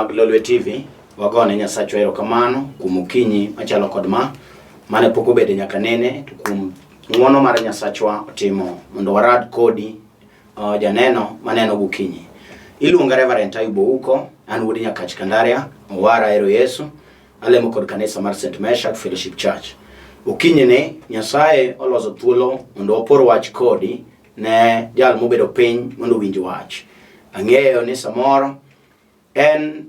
mag Lolwe TV, wagone Nyasachwa erokamano kuom okinyi machalo kod ma mane pok obedo nyaka nene to kuom ng'wono mar Nyasachwa otimo mondo warad kodi janeno maneno gokinyi. Iluonga Reverend Ayub Ouko, an wuod Nyakach Kandaria, owara ero Yesu, alemo kod kanisa mar St. Meshak Fellowship Church. Okinyi ni Nyasaye oloso thuolo mondo wapor wach kodi ne jal mobedo piny mondo owinj wach. Ang'eyo ni samoro en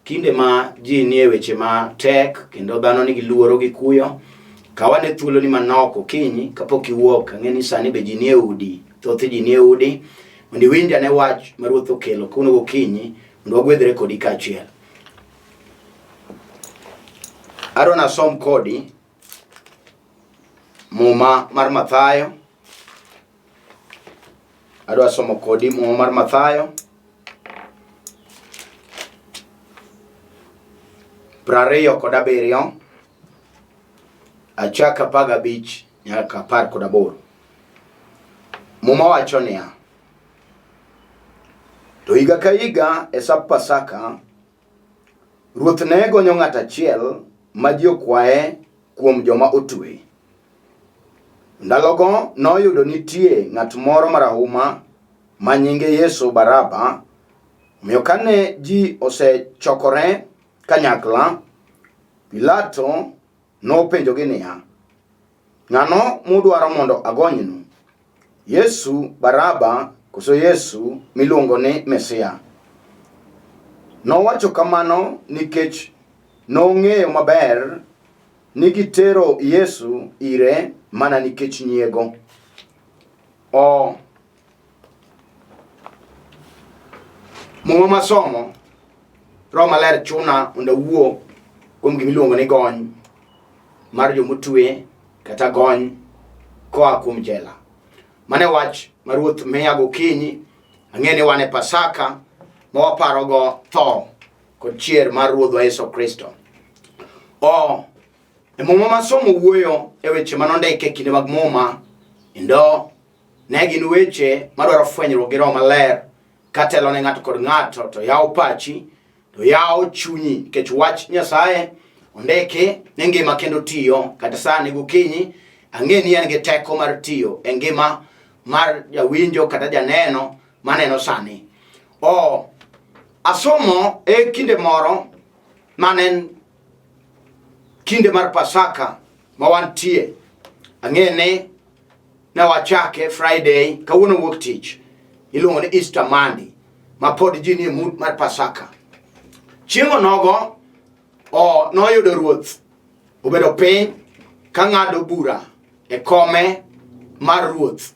kinde ma ji nie weche matek kendo dhano nigi luoro gi kuyo. Kaw ane thuoloni manok okinyi kapok iwuok. Ang'e ni sani be ji nie udi, thoth ji nie udi mondo iwinj ane wach ma Ruoth okelo kawuono gokinyi mondo wagwedhre kodi kaachiel. Adwa nasom kodi Muma mar Mathayo. Adwa somo kodi Muma mar Mathayo 27 achak 15 nyaka 18. Muma wacho niya, To higa ka higa e sap Pasaka, Ruoth ne gonyo ng'at achiel ma ji okwaye kuom joma otwe. Ndalogo noyudo nitie ng'at moro marahuma ma nyinge Yesu Baraba. Omiyo kane ji osechokore kanyakla, Pilato nopenjogi niya, Ng'ano mudwaro mondo agonynu? Yesu Baraba koso Yesu miluongo ni Mesia? Nowacho kamano nikech nong'eyo maber ni gitero Yesu ire mana nikech nyiego. O Muma masomo, Roho Maler chuna mondo awuo kuom gima iluongo ni gony mar jomotwe kata gony koa kuom jela. Mano e wach ma Ruoth miya gokinyi. Ang'e ni wan e Pasaka ma waparogo tho kod chier mar Ruodhwa Yesu Kristo. O e Muma masomo wuoyo e weche manondiki e kinde mag Muma kendo ne gin weche madwaro fwenyruok gi Roho Maler katelo ne ng'ato kod ng'ato to yawo pachi to yawo chunyi nikech wach Nyasaye ondiki ni ngima kendo tiyo kata sani gokinyi ang'e ni en gi teko mar tiyo e ngima mar jawinjo kata janeno maneno sani. O asomo e kinde moro mane en kinde mar Pasaka ma wantie. Ang'e ni ne wachake Friday, kawuono wuok tich iluongo ni Easter Monday ma pod ji nie mood mar Pasaka. Chieng' onogo o noyudo ruoth obedo piny ka ng'ado bura e kome mar ruoth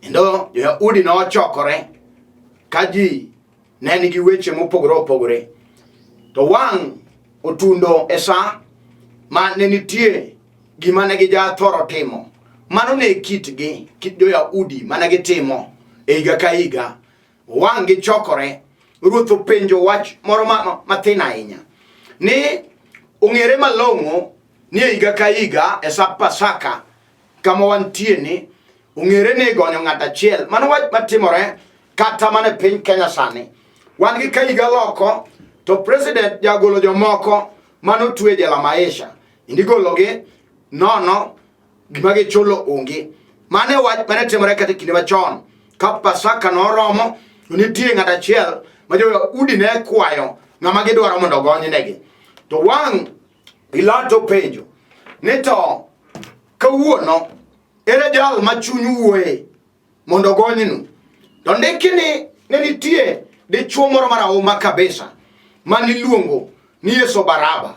kendo jo-Yahudi nochokore ka ji ne nigi weche mopogore opogore. To wang' otundo e sa ma ne nitie gima ne gijathoro timo. Mano ne kitgi, kit jo-Yahudi mane gitimo e higa ka higa. Wang' gichokore, ruoth openjo wach moro mathin ahinya ni ong'ere malong'o ni e higa ka higa e sap Pasaka kama wantie ni ong'ere ni igonyo ng'at achiel. Mano wach matimore kata mana e piny Kenya sani. Wan gi ka higa loko to president jagolo jomoko mane otwe e jela maisha. Indigologi nono gima gichulo onge. Mano e wach mane timore kata e kinde machon. Ka Pasaka noromo, to nitie ng'at achiel ma jo-Yahudi ne kwayo ng'ama gidwaro mondo ogonynegi. To wang' Pilato penjo ni to kawuono ere jal ma chunyu wuoye mondo ogonynu? To ndiki ni ne nitie dichwo moro marahuma kabisa mane iluongo ni Yesu Baraba.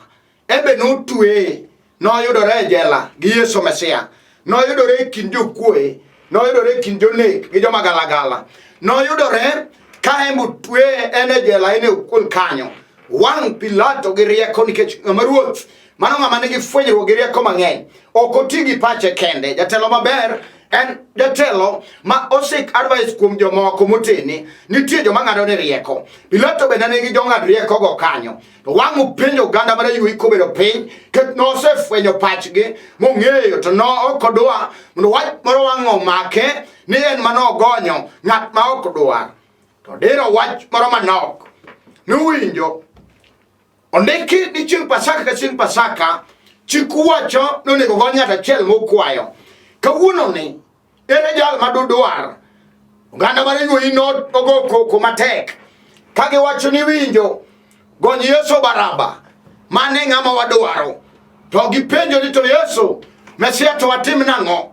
En be notweye, noyudore e jela gi Yesu Mesia, noyudore e kind jokuoye, noyudore e kind jonek gi joma galagala, noyudore ka en otweye en e jela en e okol kanyo. Wang' Pilato gi rieko nikech ng'ama ruoth mano ng'ama nigi fwenyruok gi rieko mang'eny ok oti gi pache kende. Jatelo maber en jatelo ma osik advice kuom jomoko motene. Nitie joma ng'ado ne rieko. Pilato bende nigi jong'ad rieko go kanyo. To wang' openjo oganda mar Ayui kobedo piny, ket nosefwenyo pachgi mong'eyo to no ok odwa mondo wach moro wang' omake ni en mane ogonyo ng'at ma ok dwar. To diro wach moro manok nuwinjo Ondiki ni chieng' Pasaka ka chieng' Pasaka, chik wacho ni onego gony ng'at achiel mokwayo. Kawuono ni, ere jal ma dudwar? Oganda mar wuoyi nogo koko matek ka giwacho ni winjo, gony Yesu Baraba, mane ng'ama wadwaro. To gipenjo ni to Yesu, Mesia to watim nang'o?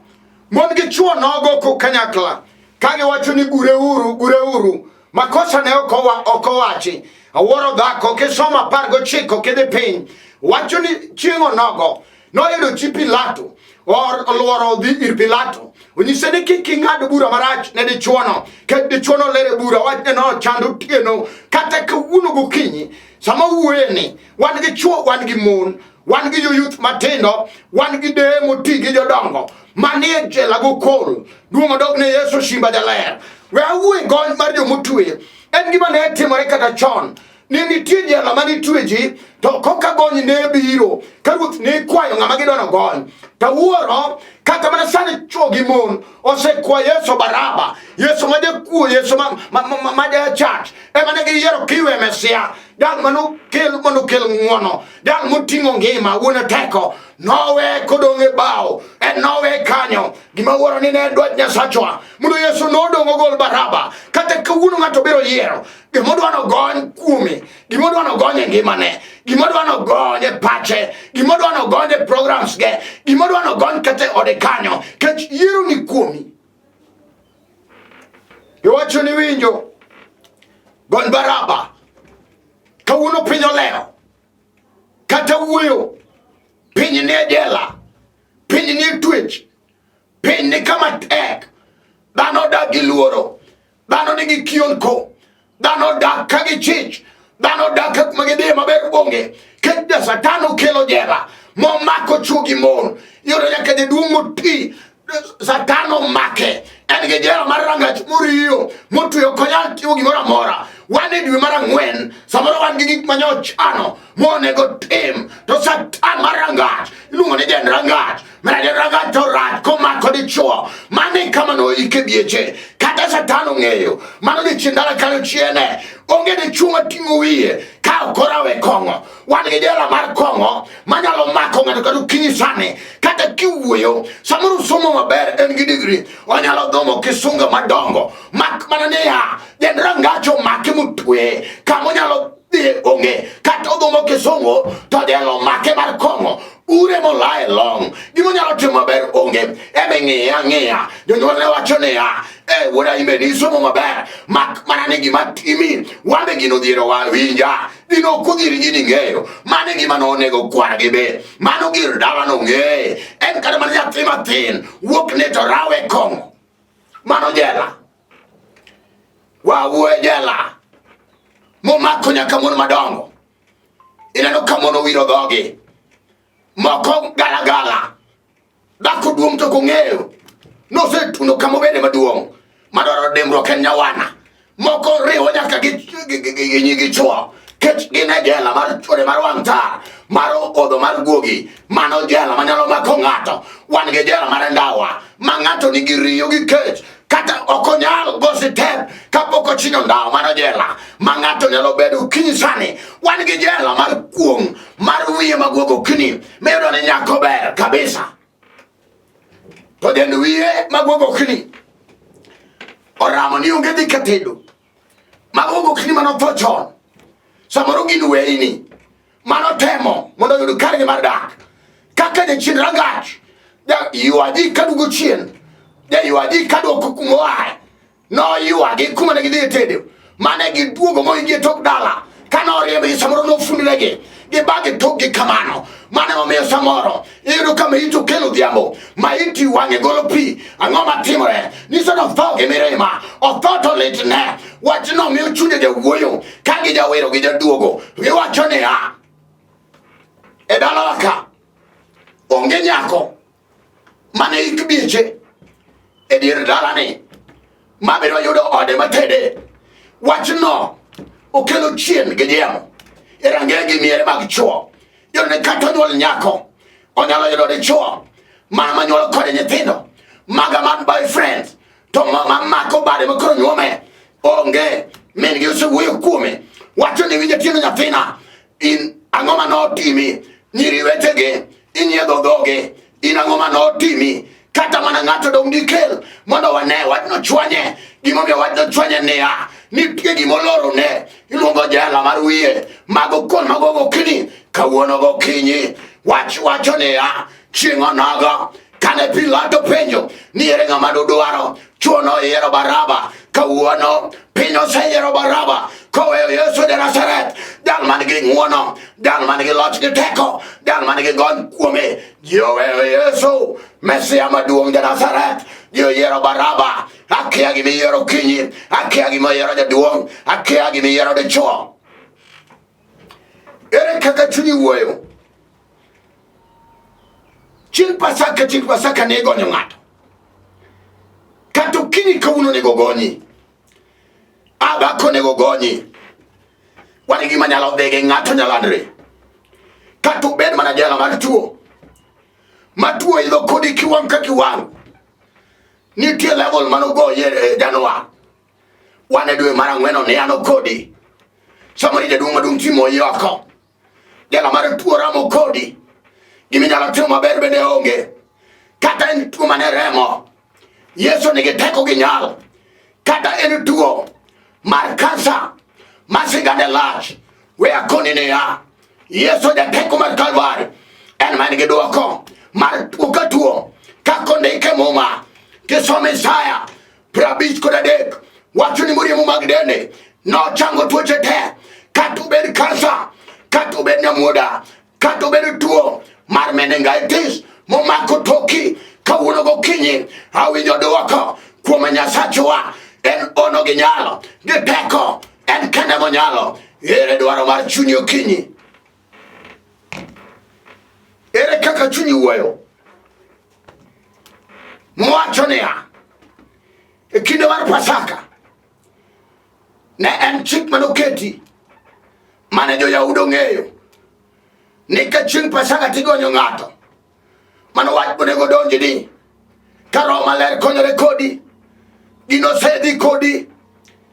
Mon gi chwo nogo koko kanyakla ka giwacho ni gureuru, gureuru, makosa ne ok owachi. Awuoro dhako kisomo 19 kidhi piny, wacho ni chieng' onogo noyudo chi Pilato oluoro odhi ir Pilato onyise ni kik ing'ad bura marach ne dichuono, kech dichuono lere bura wachne no chando otieno kata kawuono gokinyi. Sama wuoye ni wan gi chwo, wan gi mon, wan gi joyuth matindo, wan gi deye moti gi jodongo manie jela gokol. Duong' odog ne Yesu Simba Jaler. We awuo e gony mar jomotwe. En gima ne timore kata chon ni nitie jela mane itwe ji to koka gony ne biro ka ruoth ne kwayo ng'ama gidwa nogony. Tawuoro kata mana sani chwo gi mon osekwa Yesu Baraba, Yesu ma jakuo, Yesu ma jachach ema ne giyiero kiwe Mesia, jal manokel mondo okel ng'wono, jal moting'o ngima, wuon teko, nowe kodong' e bao, en nowe kanyo. Gima wuoro ni ne en dwach Nyasachwa mondo Yesu nodong' ogol Baraba. Kata kawuono ng'ato biro yiero gima odwa nogony kuome, gima odwa nogony e ngimane, gima odwa nogony e pache, gima odwa nogony e programs ge, gima odwa nogony kata e ode kanyo, kech yiero ni kuomi. Iwacho ni winjo, gony Baraba. Kawuono piny olewo, kata wuoyo, piny nie jela, piny nie twech, piny ni kama tek, dhano odak gi luoro, dhano nigi kionko, dhano odak ka gichich, dhano odak ka kuma gidhiye maber onge. Kech ja Satan okelo jela momako chwo gi mon, iyudo nyaka jaduong' moti Satan omake, en gi jela mar rangach moriyo motweyo ok onyal timo gimoro amora. Wan e dwe mar ang'wen, samoro wan gi gik mane ochano monego tim, to Satan mar rangach iluongo ni jend rangach. Mana jend rangach to rach komako dichuo, mano e kama noike bieche. Kata Satan ong'eyo mano dichien dala kanyo chiene, onge dichuo mating'o wiye ka ok orawe kong'o. Wan gi jela mar kong'o manyalo mako ng'ato kata okinyi sani, kata kiwuoyo samoro somo maber, en gi digri, onyalo dhomo kisunga madongo, mak mana niya jend rangach omake motwe kama onyalo dhi onge. Kata odhomo kisungu to jela omake mar kong'o, ure molaye long, gima onyalo timo maber onge. Eme ng'iye ang'iya, jonyuolne wacho niya, e wuoda imbe ni somo maber, mak mana ni gima timi wambe gino dhierowa winja gino ok odhieri gini ng'eyo mano e gima nonego kwargi be mano gir dala nong'eye en kata mana nyathi mathin wuok ne to rawe kong'o mano jela wawuo e jela momako nyaka mon madongo ineno ka mon owiro dhogi moko galagala dhako duong' to kong'eyo nosetundo kama obede maduong' madwaro dimbruok en nyawana moko riwo nyaka gi nyigi chwo kech gin e jela mar chwore mar wang' tar mar odho mar guogi. Mano jela manyalo mako ng'ato. Wan gi jela mar ndawa ma ng'ato nigi riyo gi kech kata ok onyal go sitep kapok ochinyo ndawa. Mano jela ma ng'ato nyalo bedo okinyi sani. Wan gi jela mar kuong' mar wiye maguogo okinyi miyudo ni nyako ber kabisa to dend wiye maguogo okinyi oramo ni onge dhi katedo. Maguogo okinyi manotho chon, samoro gin weyni manotemo mondo oyud kargi mar dak kaka jachien rangach jaywa ji kaduogo chien, jaywa ji kaduoko kuma oaye. Noywagi kuma ne gidhi e tedo mane giduogo moingi e tok dala kane oriembgi samoro nofundnegi gibagi tokgi kamano. Mano emomiyo samoro iyudo ka maiti okelo odhiambo, maiti wang'e golo pi. Ang'o matimore? Nyiso ni otho gi mirima, otho to litne. Wachno miyo chunye jawuoyo ka gijawero gi jaduogo. Giwacho niya, e dalawa ka onge nyako mane ik bieche e dier dalani mabiro yudo ode matede. Wachno okelo chien gi jiemo e rangeye gi miere mag chwo. Yudo ni kata onyuol nyako onyalo yudo dichwo mana manyuolo kode nyithindo maga man boyfriend to mamako bade makoro nyuome onge. Min gi osewuoyo kuome wacho ni winj atieno nyathina in Ang'o ma notimi? Nyiri wetegi inyiedho dhogi. In ang'o ma notimi? Kata mana ng'ato dong' dikel mondo wane wachno chwanye. Gimomiyo wachno chwanye niya, nitie gimoloro ne iluongo jela mar wiye. Mago kon mago gokinyi, kawuono gokinyi. Wach wacho niya, chieng' onogo kane Pilato penjo ni ere ng'ama dudwaro, chwo noyiero Baraba. Kawuono piny oseyiero Baraba koweyo Yesu ja Nazareth, jal man gi ng'wono, jal man gi loch gi teko, jal man gi gony kuome. Ji oweyo Yesu Mesia maduong' ja Nazareth, ji oyiero Baraba. Akia gima iyiero okinyi, akia gima oyiero jaduong', akia gima iyiero dichuo. Ere kaka chunyi wuoyo? Chieng' Pasaka, chieng' Pasaka ne igonyo ng'ato. Kata okinyi kawuono onego gonyi. Abako onego gonyi. Wan gi gima nyalo dhege ng'ato nyalandre. Kata obed mana jela mar tuo. Ma tuo idho kodi kiwang' ka kiwang'. Nitie level manogoye e Januar. Wan e dwe mar ang'wen oniano kodi. Samoro jaduong' maduong' timo oko. Jela mar tuo ramo kodi. Giminyalo timo maber bende onge. Kata en tuo mane remo. Yesu nigi teko gi nyalo. Kata en tuo mar kansa ma sigande lach. We akoni niya, Yesu jateko mar Kalvari en man gi dwoko mar tuo ka tuo kaka ondike Muma. Kisomo Isaya 53 wacho ni moriemo mag dende nochango tuoche te, kata obed kansa, kata obed nyamuoda, kata obed tuo mar meningitis momako toki. Kawuono gokinyi awinjo dwoko kuom Nyasachwa, en ono gi nyalo gi teko, en kende monyalo. Ere dwaro mar chunyi okinyi? Ere kaka chunyi wuoyo? Mowacho niya, e kinde mar Pasaka ne en chik mane oketi mane jo-Yahudi ong'eyo ni ka chieng' Pasaka tigonyo ng'ato, mano wach monego donjni ka Roho Maler konyore kodi, gino osedhi kodi,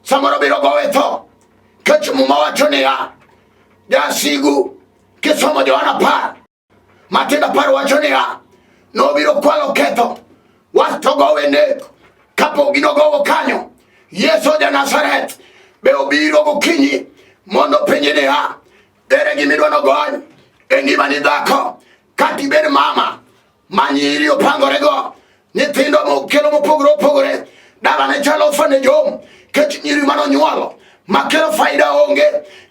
samoro biro gowe tho. Kech Muma wacho niya, jasigu kisomo Johana 10 Matindo 10 wacho niya, nobiro kwalo ketho wasto gowe nek. Kapok gino gowo kanyo, Yesu ja Nazareth be obiro gokinyi mondo openje niya, ere gima idwa nogony e ngimani dhako? Kata ibed mama ma nyiri opangorego, nyithindo mokelo mopogore opogore, dalane chalo orphanage home, kech nyiri manonyuolo makelo faida onge,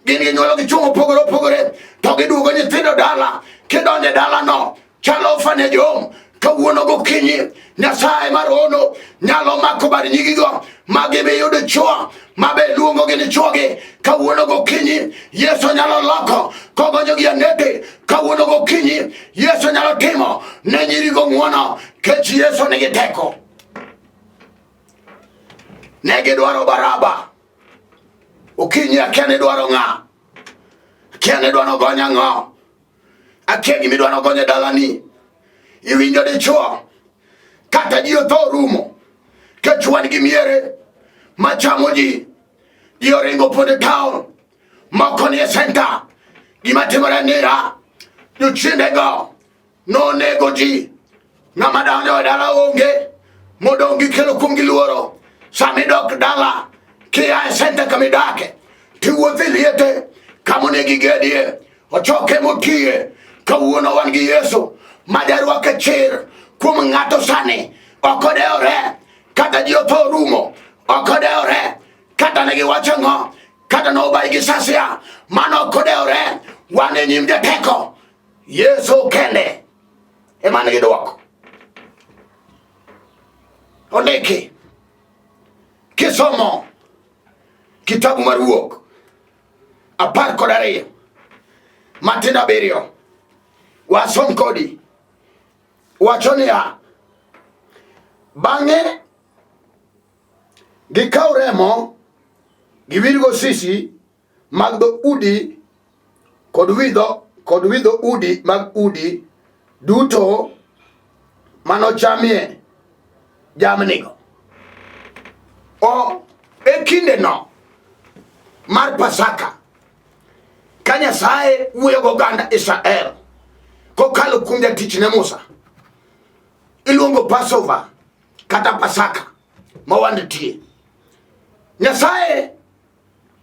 gin ginyuolo gi chwo mopogore opogore to giduogo nyithindo dala. Kidonjo e dalano chalo orphanage home. Kawuono gokinyi Nyasaye mar hono nyalo mako bad nyigigo ma gibiyudo chwo ma be luongogi ni chwogi. Kawuono gokinyi Yesu nyalo loko kogonyogi e nete. Kawuono gokinyi Yesu nyalo timo ne nyirigo ng'wono, kech Yesu nigi teko. Ne gidwaro Baraba. Okinyi akia ni dwaro ng'a, akia ni dwaro gony ang'o, akia gima idwaro gony e dalani. Iwinjo dichuo kata ji otho rumo, kech wan gi miere machamo ji, ji oringo pondo e taon, moko nie senta. Gima timore niya, jochiendego nonego ji, ng'ama donjo e dala onge, modong' gikelo kuom gi luoro. Sama idok dala kia e senta kama idake, tiwuotho e liete kama onego igedie, ochoke motiye. Kawuono wan gi Yesu ma jarwak chir kuom ng'ato sani, ok odewore kata ji otho rumo, ok odewore kata ne giwacho ang'o, kata nobayi gi sasia, mano ok odewore. Wan e nyim jateko Yesu kende ema nigi dwoko. Ondiki kisomo kitabu mar Wuok 12 matindo 7 wasom kodi, wacho niya, bang'e gikaw remo giwirgo sisi mag dho udi kod wi dho udi mag udi duto manochamie jamnigo. O e kindeno mar Pasaka, Ka Nyasaye wuoyo gi oganda Israel kokalo kuom jatichne Musa, iluongo Passover kata Pasaka ma wantie. Nyasaye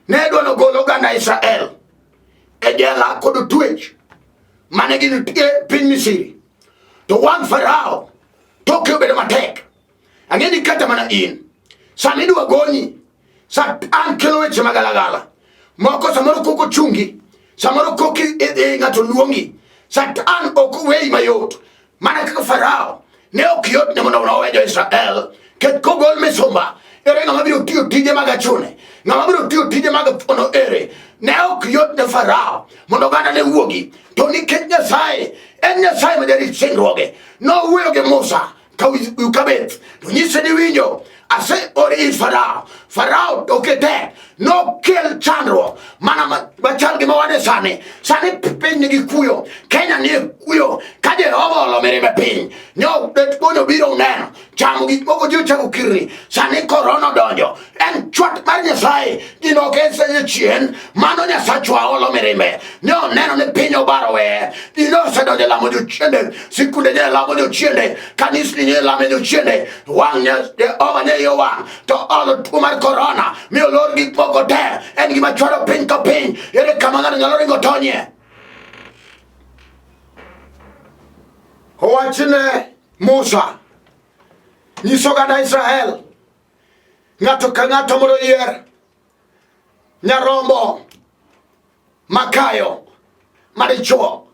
ne dwa nogol oganda Israel e jela kod twech mane gintie piny Misri. To wang' Farao toke obedo matek. Ang'e ni kata mana in sani idwa gonyi, Satan kelo weche magalagala moko, samoro koko chungi, samoro koki ng'ato luongi. Satan ok weyi mayot, mana kaka Farao ne ok yot ne mondo owe jo-Israel ket kogol misumba. Ere ng'ama biro tiyo tije mag achune? Ng'ama biro tiyo tije mag thuono ere? Ne ok yot ne Farao mondo oganda ne wuogi, to nikech Nyasaye en Nyasaye ma jarit singruoge, nowuoyo gi Musa kabeth to nyise ni winjo aseori ir Farao. Farao toke tek, nokel chandruok mana machal gi ma wan e sani. Sani piny nigi kuyo, Kenya nie kuyo ka Jehova olo mirimbe piny. Nyo det bonyo biro uneno chamo gik moko ji ochako kirni. Sani korona odonjo, en chwat mar Nyasaye, gino ok en sa chien, mano Nyasachwa olo mirimbe. Nyo neno ni piny obaro weye, ji nosedonjo e lamo jochiende, sikunde ne lamo jochiende, kanisni ne lamo jochiende, wang' Jehova ne iye wang' to olo tuo mar korona mi olor gik moko te. En gima chwado piny ka piny. Ere kama ng'ato nyalo ringo tonyie? Owachne Musa, nyis oganda Israel, ng'ato ka ng'ato mondo oyier nyarombo makayo madichuo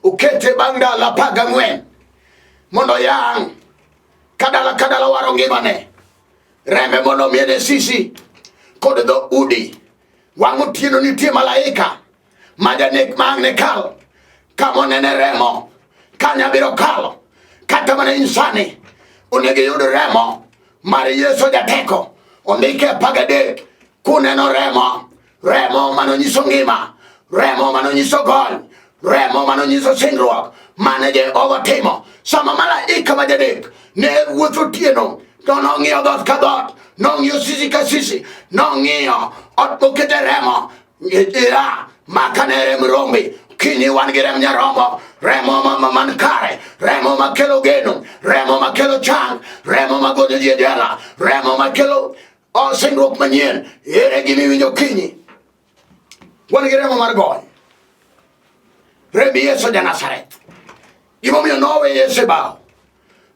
okete bang' ndalo 14 mondo oyang' ka dala ka dala waro ngimane rembe mondo omiene sisi kod dho udi wang' otieno nitie malaika ma janek ma ang' ne kal kama onene remo kanya biro kalo kata mana in sani onego iyud remo mar Yesu jateko ondike 13 kuneno remo remo mano nyiso ngima, remo mano nyiso gony, remo mano nyiso singruok mane Jehova timo. Sama malaika ma jadek ne wuotho otieno to nong'iyo dhoot ka dhoot, nong'iyo sisi ka sisi, nong'iyo ot mokete remo ira maka ne remb rombe kinyi wan gi remb nyarombo, remo man kare, remo makelo geno, remo makelo chang, remo magolo ji e jela, remo makelo O singruok manyien, ere gima iwinjo kinyi? Wan gi remo mar gony. Remb Yesu ja Nazareth. Gimomiyo nowe Yesu e bao.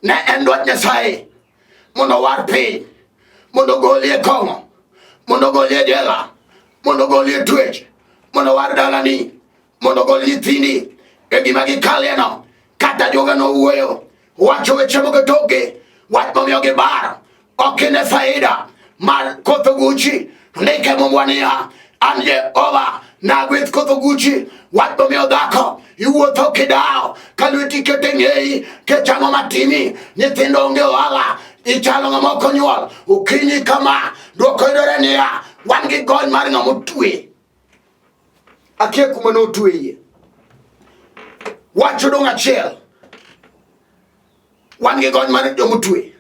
Ne en dwach Nyasaye mondo owar piny, mondo ogolie kong'o, mondo ogolie jela, mondo ogolie twech, mondo owar dalani, mondo ogol nyithindi e gima gikalieno. Kata joga nowuoyo, wacho weche moko toke, wach momiyo gibaro ok ine faida mar koth oguchi. Ndike Muma niya, an Jehova nagwedh koth oguchi. Wach momiyo dhako iwuotho kidawo ka lweti kete ng'eyi kech ang'o matimi nyithindo onge ohala ichalo ng'ama ok onyuol okinyi kama dwoko yudore niya wan gi gony mar ng'ama otwe akia kuma notweye wach odong' achiel wan gi gony mar jomotwe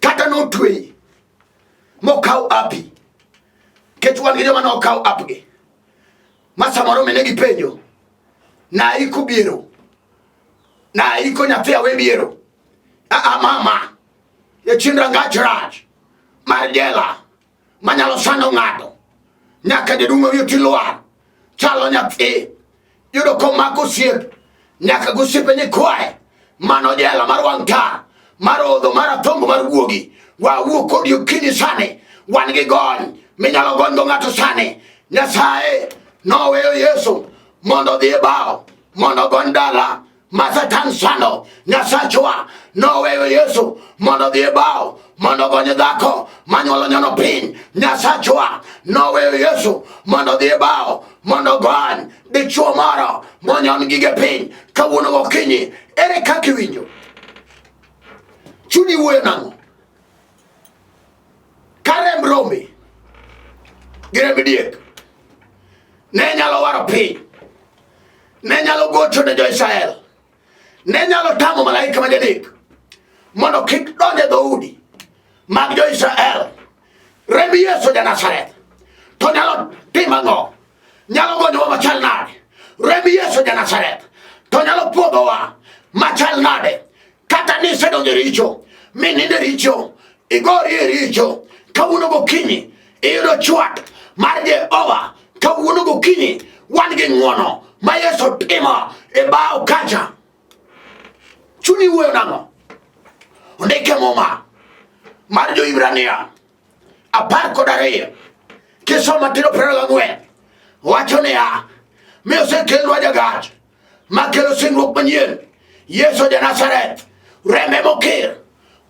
kata notweyi mokaw api kech wan gi joma nokaw apgi ma samoro mine gi penjo naiko biero naiko nyathi awe biero aa mama e chien rangach rach mar jela manyalo sando ng'ato nyaka jaduong' ma wiye oti lwar chalo nyathi yudo komako osiep nyaka gosiepe nyikwaye mano jela mar wang' tar mar odho mar athongo mar guogi wawuo kodi okinyi sani wan gi gony minyalo gonygo ng'ato sani nyasaye noweyo yesu mondo odhi e bao mondo ogony dala ma Satan sando. Nyasachwa noweyo Yesu mondo odhi e bao mondo ogony dhako manyuolo nyono piny. Nyasachwa noweyo Yesu mondo odhi e bao mondo ogony dichuo moro monyon gige piny. Kawuono gokinyi, ere kaka iwinjo? Chunyi wuoyo nang'o? Ka remb rombe gi remb diek ne nyalo waro piny ne nyalo gocho ne jo-Israel, ne nyalo tamo malaika ma janek mondo kik donj e dhoudi mag jo-Israel. Remb Yesu ja Nazareth to nyalo timo ang'o? nyalo gonyowa machal nade? Remb Yesu ja Nazareth to nyalo pwodhowa machal nade? Kata ni isedonjo e richo, mi nindo e richo, igori e richo, kawuono gokinyi iyudo chwat mar Jehova. Kawuono gokinyi wan gi ng'wono ma Yesu timo e bao kacha. Chunyi wuoyo nang'o? Ondike Muma mar Jo-Hibrania 12 kisoma tiro 24 wacho niya, mi osekelnwa jagach makelo singruok manyien, Yesu ja Nazareth, rembe mokir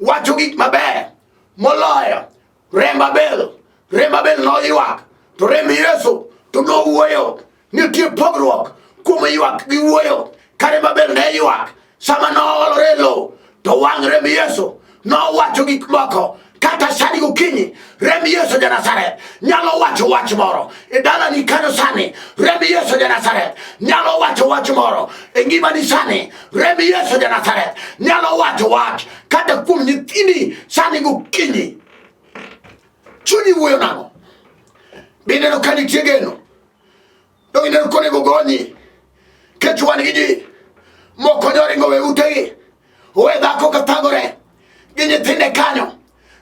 wacho gik maber moloyo remb Abel. Remb Abel noywak, to remb Yesu to nowuoyo. Nitie pogruok kuom ywak gi wuoyo. Ka remb Abel ne ywak sama noolore e lowo, to wang' remb Yesu nowacho gik moko. Kata sani gokinyi, remb Yesu ja Nazareth nyalo wacho wach moro e dalani kanyo sani. Remb Yesu ja Nazareth nyalo wacho wach moro e ngimani sani. Remb Yesu ja Nazareth nyalo wacho wach kata kuom nyithindi sani gokinyi. Chunyi wuoyo nang'o? Be ineno ka nitie geno? Donge ineno konego gonyi? Kech wan gi ji moko nyoringo we utegi, owe dhako ka thagore gi nyithinde kanyo,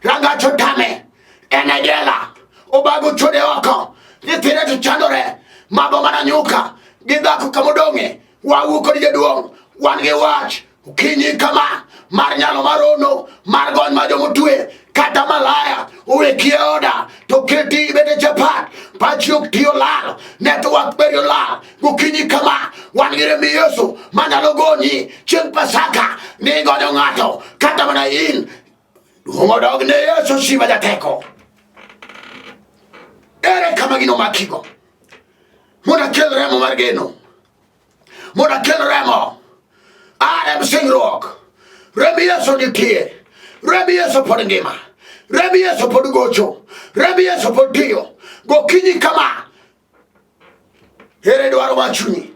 rangach otame, en e jela, obago chode oko, nyithinde to chandore, madho mana nyuka gi dhako kamodong'e. Wawuo kod jaduong', wan gi wach okinyi kama mar nyalo mar ono mar gony ma jomotwe kata malaya oweki e oda to keti ibede chapat pachi ok tiyo lal network beri olal gokinyi kama wan gi remb Yesu manyalo gonyi chieng' Pasaka ni igonyo ng'ato kata mana in. Duong' odog ne Yesu Shiva jateko. Ere kama gino makigo mondo akel remo mar geno, mondo akel remo a remb singruok. Remb Yesu nitie, remb Yesu pod ngima, remb Yesu pod gocho, remb Yesu pod tiyo. Gokinyi kama, ere dwaro mar chunyi?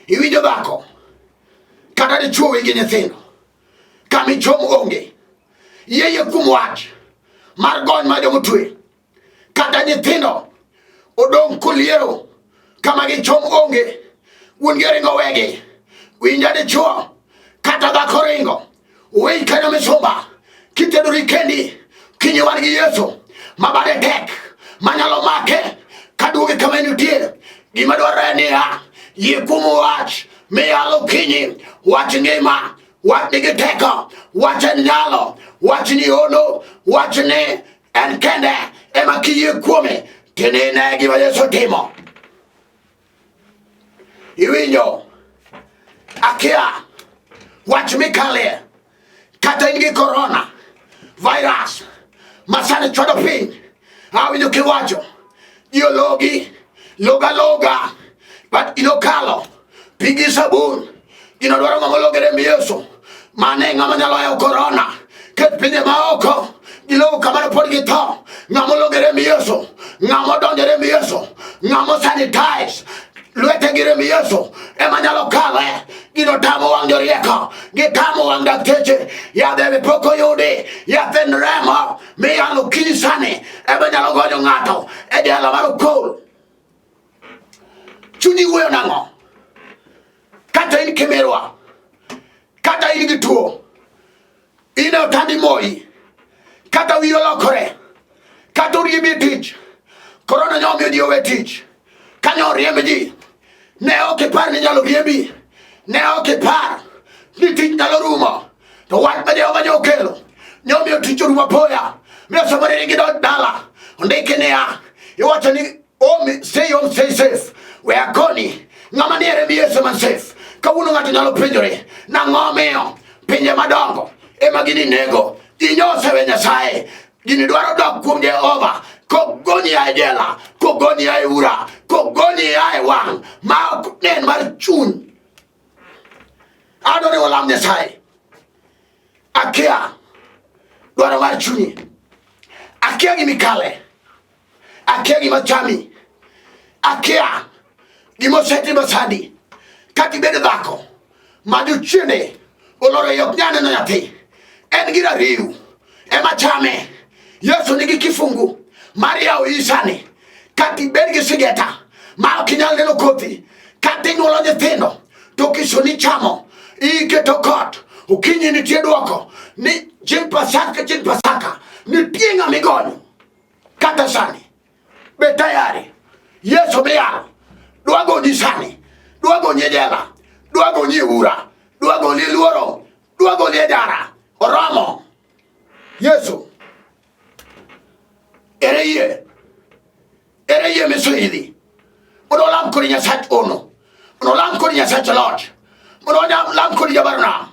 Iwinjo dhako kata dichuo wingi nyithindo kama ichom onge. Yeye kuom wach mar gony ma jomotwe kata nyithindo odong' koliero kama gichom onge, wuon gi oringo wegi. Winja dichuo kata dhako ringo winy kanyo misumba kitedori kendi kinyi wan gi Yesu ma bade tek manyalo make kaduoge kama nitie. Gima dwarore niya, yie kuom wach miyalo kinyi, wach ngima, wach nigi teko, wach en nyalo, wach ni ono, wach ni en kende ema kiyie kuome tinine gima Yesu timo. Iwinjo? Akia wach mikalie kata in gi corona virus ma sani chwado piny. Awinjo kiwacho ji ologi loga loga but inokalo pi gi sabun. Gino dwaro ng'ama ologe remb Yesu. Mane ng'ama nyalo hewo korona. Ket pinje maoko gilogo kamano pod githo. Ng'ama ologe remb Yesu, ng'ama odonjo remb Yesu, ng'ama sanitize lwete gi remb Yesu ema nyalo kawe. Gino tamo wang' jorieko, gitamo wang' dakteche. Yadhe be pok oyudi, yath en remo miyalo okinyi sani ema nyalo gonyo ng'ato e jela mar okol. Chunyi wuoyo nang'o? Kata in kimirwa, kata in gi tuo, in e otandi moyi, kata wiyi olokore, kata oriembi e tich, korona nyo omiyo ji owe tich, kanyo oriemb ji, ne ok ipar ni nyalo riembi, ne ok ipar ni tich nyalo rumo, to wach ma Jehova nyo okelo nyo omiyo tich orumo apoya, mi osamore ni gidog dala. Ondiki niya, iwacho ni home, stay home, stay safe. We akoni ng'ama nie remb Yesu man safe. Kawuono ng'ato nyalo penjore, nang'o miyo pinje madongo ema gini nego? Ji nyosewe Nyasaye, gini dwaro dok kuom Jehova kogonyi a e jela, kogonyi a e ura, kogonyi a e wang' ma ok nen mar chuny. Adwaro ni walam Nyasaye. Akia dwaro mar chunyi, akia gimikale, akia gima chami, akia gima osetimo sandi. Kata ibed dhako ma jochiende oloro e ok nyal neno nyathi, en gi rariw ema chame. Yesu nigi kifungu mar yawo iyi sani. Kata ibed gi sigeta Ma ok inyal neno kothi. Kata inyuolo nyithindo to kisoni chamo iketo kot okinyi nitie dwoko ni chieng' pasaka chieng' pasaka nitie ng'ama igonyo kata sani be tayari yesu miyalo dwa gonyi sani dwa gonyi e jela dwa gonyi e ura dwa goli e luoro dwa goli e jara oromo yesu ere yie ere yie misoidhi mondo olam kodi nyasach ono mondo olam kodi nyasach loch mondo olam kodi jabarnam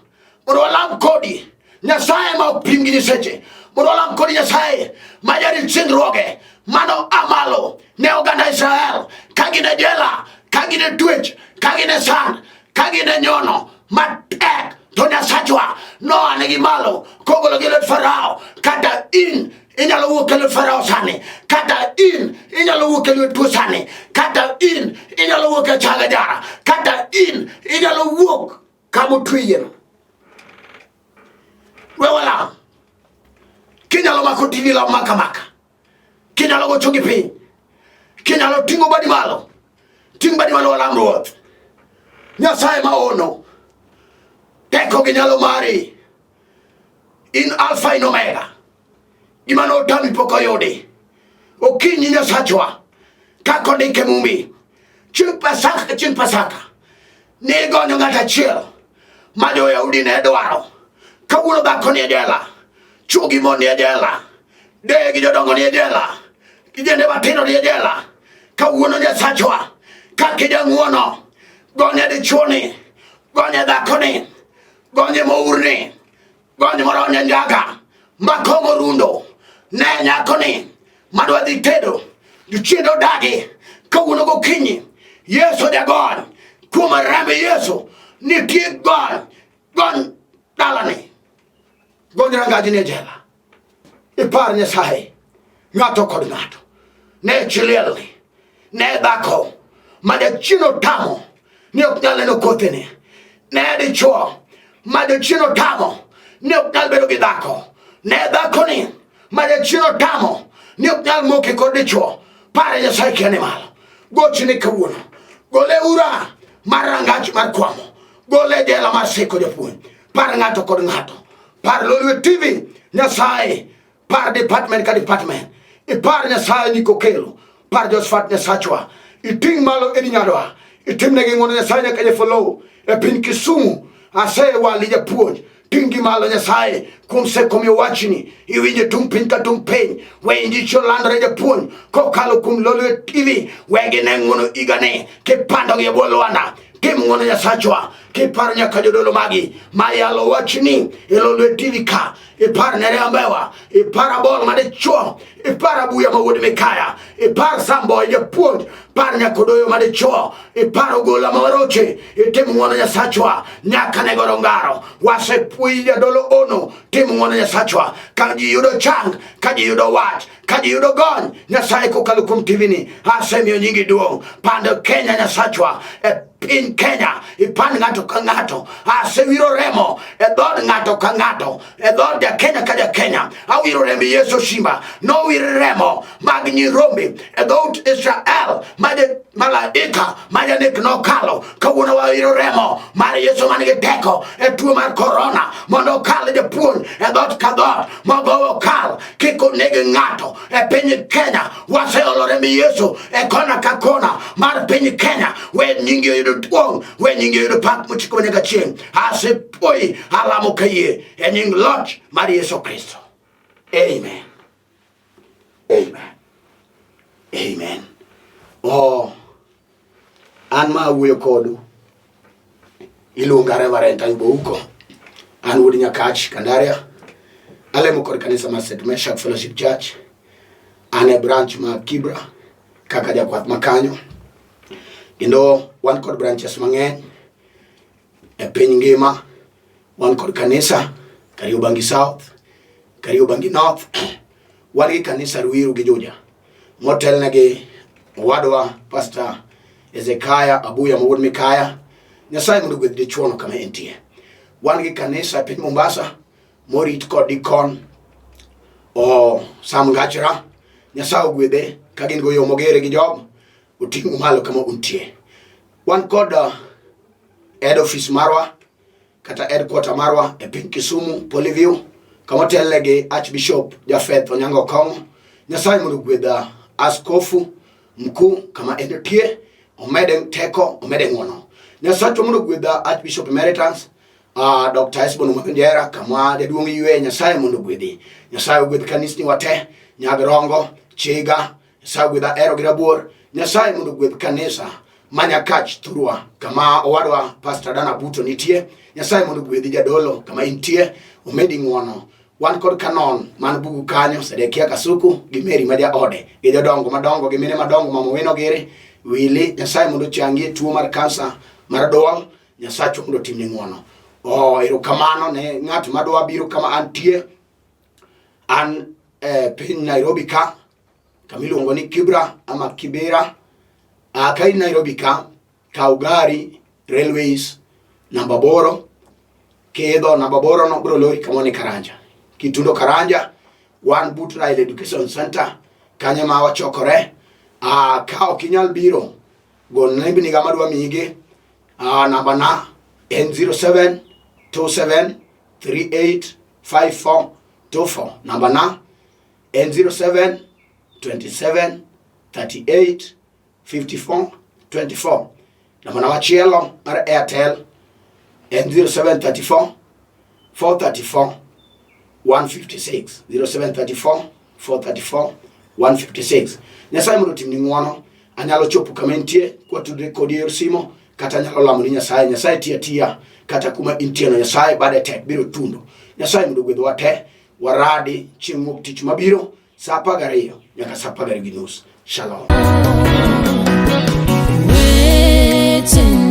mondo walam kodi nyasaye ma ok pim gi nyiseche mondo walam kodi nyasaye ma jarit singruoge mano a malo ne oganda israel ka gin e jela ka gin e twech ka gin e sand ka gin e nyono matek to nyasachwa noa negi malo kogologi e lwet farao kata in inyalo wuok e lwet farao sani kata in inyalo wuok e lwet tuo sani kata in inyalo wuok e chaga jara kata in inyalo wuok kama otweyeno we walam kinyalo mako tv lam maka maka kinyalo gocho gi piny kinyalo ting'o badi malo ting' badi malo walam ruoth nyasaye ma ono teko gi nyalo mari in alfa in omega gima notami pok oyudi okinyi nyasachwa kaka ondike mumbi chieng' pasaka ka chieng' pasaka ne igonyo ng'at achiel ma jo-Yahudi ne dwaro. Kawuono dhako ni e jela, chwo gi mon ni e jela, deye gi jodongo ni e jela, kijende matindo ni e jela. Kawuono Nyasachwa, kaka ijang'wono, gonye dichwoni, gonye dhakoni, gonye mourni, gony moro nyanjaga makong'o rundo ne nyakoni madwa dhi tedo jochiende odagi kawuono gokinyi yesu jagony kuom rembe yesu nitie gony gony dalani gony rangajni e jela ipar nyasaye ng'ato kod ng'ato ne chilielni ne dhako ma jachien otamo ni ok nyal neno kothene ne dichwo ma jachien otamo ni ok nyal bedo gi dhako ne dhakoni ma jachien otamo ni ok nyal moke kod dichwo pare nyasaye kia ni malo gochne kawuono gole ura mar rangach mar kwamo gole jela mar siko japuonj par ng'ato kod ng'ato par lolwe tv nyasaye par department ka department ipar nyasaye ni kokelo par josfat nyasachwa iting' malo edi nyadwa itimnegi ng'wono nyasaye nyaka jefolow e piny kisumu asewali japuonj ting' gi malo nyasaye kuom seko miyo wachni iwinje tung' piny ka tung' piny we injicho landore japuonj kokalo kuom lolwe tv we gine ng'wono higani kipandogi e bwo lwanda tim ng'wono nyasachwa kiparo nyaka jodolo magi mayalo wachni e lolwe tv ka ipar Nerea Mbewa, ipar Abol madichuo, ipar Abuya ma wuod Mikaya, ipar Samboy japuonj, par Nyakodoyo madichuo, ipar Ogola ma Waroche, itim ng'wono Nyasachwa nyaka ne Gorongaro. Wasepuoyi jadolo ono, tim ng'wono Nyasachwa ka ji yudo chang, ka ji yudo wach, ka ji yudo gony, Nyasaye kokalo kuom TV ni asemiyo nyingi duong'. Pand Kenya Nyasachwa e piny Kenya ipand ng'ato ka ng'ato asewiro remo e dhood ng'ato ka ng'ato e dhood ja Kenya ka ja Kenya awiro remb Yesu Simba nowir remo mag nyirombe e dhout Israel ma malaika ma janek nokalo kawuono wawiro remo mar Yesu man gi teko e tuo mar korona mondo okal japuonj e dhoot ka dhoot mogo okal kik oneg ng'ato e piny Kenya waseolo remb Yesu e kona ka kona mar piny Kenya we nyingi oyudo duong' we nyingi oyudo pak mochiko nyaka chieng' asepuoyi alamo kayie e nying loch mar Yesu Kristo amen amen amen oh an ma awuoyo kodu iluonga Reverend Ayuba Uko an wuod Nyakach Kandaria alemo kod kanisa mar St. Meshak Fellowship Church an e branch ma Kibra kaka jakwath ma kanyo kendo wan kod branches mang'eny e piny ngima wan kod kanisa Kariobangi South Kariobangi North wan gi kanisa Ruiru gi Juja motelnegi owadwa Pastor Ezekiah Abuya ma wuod Mikaya Nyasaye mondo ogwedh dichuono kama entie wan gi kanisa e piny Mombasa morit kod dikon o Sam Gachra Nyasaye ogwedhe ka gin go yo mogere gi job. oting'u malo kama untie. Wan kod head office marwa kata headquarter marwa e piny Kisumu, Polyview, kama otelne gi Archbishop Japheth Onyango Okong'o. Nyasaye mondo ogwedha askofu mkuu kama entie, omede teko, omede ng'wono. Nyasachwa mondo ogwedha Archbishop Emeritus Dr. Esbon Omadho Njera kama jaduong' ywe, Nyasaye mondo ogwedhi. Nyasaye ogwedh kanisni wa te, Nyagrongo, Chiga, Nyasaye ogwedh Ahero gi Rabuor. Nyasaye mondo ogwedh kanisa ma Nyakach Thurwa kama owadwa Pastor Dana Buto nitie. Nyasaye mondo ogwedhi jadolo kama intie, omedi ng'wono. Wan kod kanon man bugu kanyo, Sedekia Kasuku gi Mary ma jaode, gi jodongo madongo gi mine madongo, Mama Owino giri, Wili, Nyasaye mondo ochangi e tuo mar kansa mar duol, Nyasacho mondo otimni ng'wono. Oh, erokamano ne ng'at madwa biro kama antie. An piny Nairobi ka, kama iluongo ni Kibra ama Kibera. Ka in Nairobi ka, kaw gari Railways namba 8, kidho namba 8 no biro lori kama ni Karanja. Kitundo Karanja, wan but Rail Education Center, kanyo ma wachokore. Ka ok inyal biro, go nembni ga madwa miyigi. Namba na en 07 27 38 54 24. Namba na en 07 27 38 54 24. Namba na machielo mar Airtel en 07 34 434 156. 07 34 434 156. Nyasaye mondo otimni ng'wono. Anyalo chopo kama intie kwatudre kodi e yor simo, kata anyalo lamo ni Nyasaye. Nyasaye tiya tiya kata kuma intie no, Nyasaye bade tek biro tundo. Nyasaye mondo ogwedhwa te. Waradi chieng' wuok tich mabiro saa 12 nyaka saa 12:30. Shalom. Waiting.